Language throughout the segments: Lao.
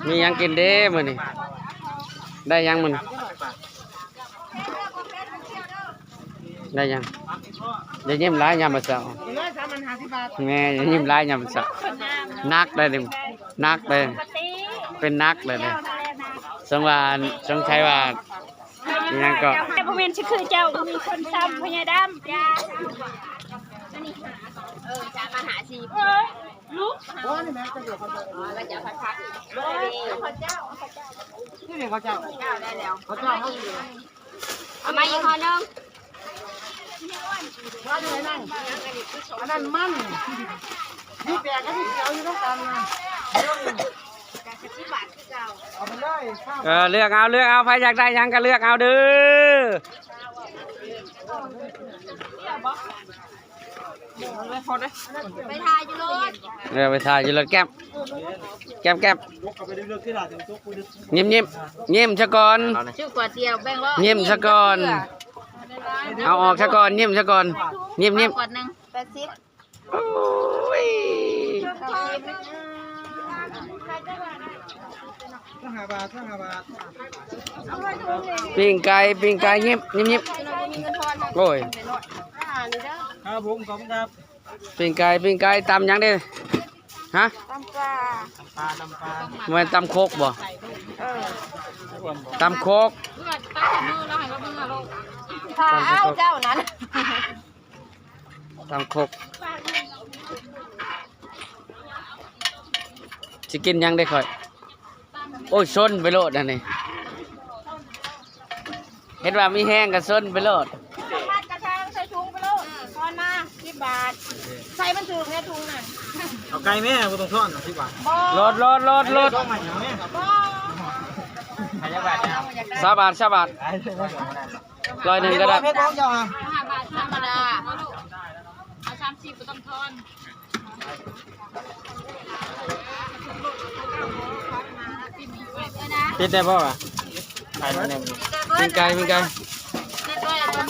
ມີຫຍັງກິນເດ້ມື້ນີ້? ໄດ້ຫຍັງມື້ນີ້? ໄດ້ຫຍັງ? ຢ່າຍິ້ມຫຼາຍຍາມມື້ເຊົ້າ. ແມ່ ຢ່າຍິ້ມຫຼາຍຍາມມື້ເຊົ້າ. ໜັກເດ້ນີ້ ໜັກເດ້. ເປັນໜັກເລີຍນີ້. ສົງວ່າ ສົງໄສວ່າ ອີຫຍັງເກາະ? ແຕ່ບໍ່ແມ່ນຊິຄືເຈົ້າ ບໍ່ມີຄົນຊ້ຳ ພະຍາດຳ. ເອີ ຈານມາຫາຊີ ເອີ ລູກ ອໍ ນີ້ແມ່ນເຈົ້າເຈົ້າ ອໍ ແລ້ວຈະພັກໆ ເອີ ເຂົ້າເຈົ້າ ເຂົ້າເຈົ້າ ນີ້ແມ່ນເຂົ້າເຈົ້າ ເຈົ້າໄດ້ແລ້ວ ເຂົ້າເຈົ້າ ເອົາມາອີກຫໍ່ໜຶ່ງ. ວ່າຈັ່ງໃດນາງ? ອັນນັ້ນມັນ ມີແປງກັບມີຂຽວຢູ່ນຳກັນນະ. ເອີ ເລືອກເອົາ ເລືອກເອົາ ໃຜຢາກໄດ້ຫຍັງກໍເລືອກເອົາເດີ. ໄປຖ່າຍຢູ່ລົດ ເອີ ໄປຖ່າຍຢູ່ລົດ. ແກ້ມ ແກ້ມ ແກ້ມ ຍິ້ມ ຍິ້ມ ຍິ້ມຊະກ່ອນ ຊື້ກວ່າດດຽວ ແບ່ງເລາະ ຍິ້ມຊະກ່ອນ ເອົາອອກຊະກ່ອນ ຍິ້ມຊະກ່ອນ ຍິ້ມ ຍິ້ມ ກວ່າດໜຶ່ງ ແປດສິບ. ໂອ້ຍ ຊາວຫ້າບາດ ຊາວຫ້າບາດ. ປີ້ງໄກ່ ປີ້ງໄກ່ ຍິບ ຍິບ ຍິບ. ໂອ້ຍ ຄັບຜົມ ຂອບຄຸນຄັບ. ປີ້ງໄກ່ ປີ້ງໄກ່ ຕຳຫຍັງເດ້? ຮະ? ຕຳປາ ຕຳປາ ຕຳປາ. ບໍ່ແມ່ນຕຳຄົກບໍ່? ເອີ ຕຳຄົກ ຖ້າເອົາເຈົ້ານັ້ນ. ຕຳຄົກ ຊິກິນຫຍັງເດ້ຂ້ອຍ? ໂອ້ຍ ຊົນໄປໂລດອັນນີ້ ເຮັດວ່າມີແຮງກໍຊົນໄປໂລດ. ມັດກະແທງໃສ່ຖົງໄປໂລດ ທອນມາສິບບາດ. ໃສ່ມັນຖືກແທ້ຖົງນັ້ນ. ເອົາໄກ່ແມ່ ບໍ່ຕ້ອງທອນ ສິບບາດ. ບໍ່ ໂລດ ໂລດ ໂລດ ໂລດ. ຊາວບາດ ຊາວບາດ. ຮ້ອຍໜຶ່ງກໍໄດ້ ເຜັດບໍ່ເຈົ້າຫະ? ຫ້າບາດທຳມະດາ ເອົາສາມສິບບໍ່ຕ້ອງທອນ. ຕິດໄດ້ບໍ່ຫວາ? ໄກ່ໜ້ອຍໜຶ່ງ ປີ້ງໄກ່ ປີ້ງໄກ່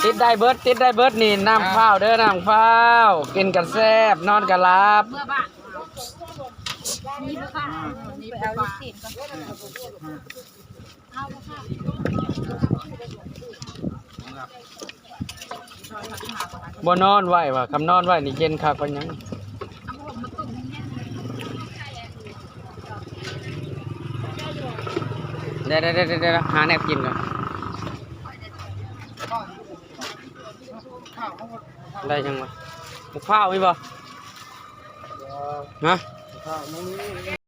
ຕິດໄດ້ເບິດ ຕິດໄດ້ເບິດ. ນີ້ນ້ຳພ້າວເດີ ນ້ຳພ້າວ ກິນກໍແຊບ ນອນກໍຫຼັບ. ບໍ່ນອນໄວ້ຫວາ? ຄັນນອນໄວ້ນີ້ເຢັນຄັກປານຫຍັງ. ເດີໆໆໆ ຫາແນວກິນກ່ອນ. ໄດ້ຫຍັງຫວາ? ໝາກພ້າວມີບໍ່? ຮະ?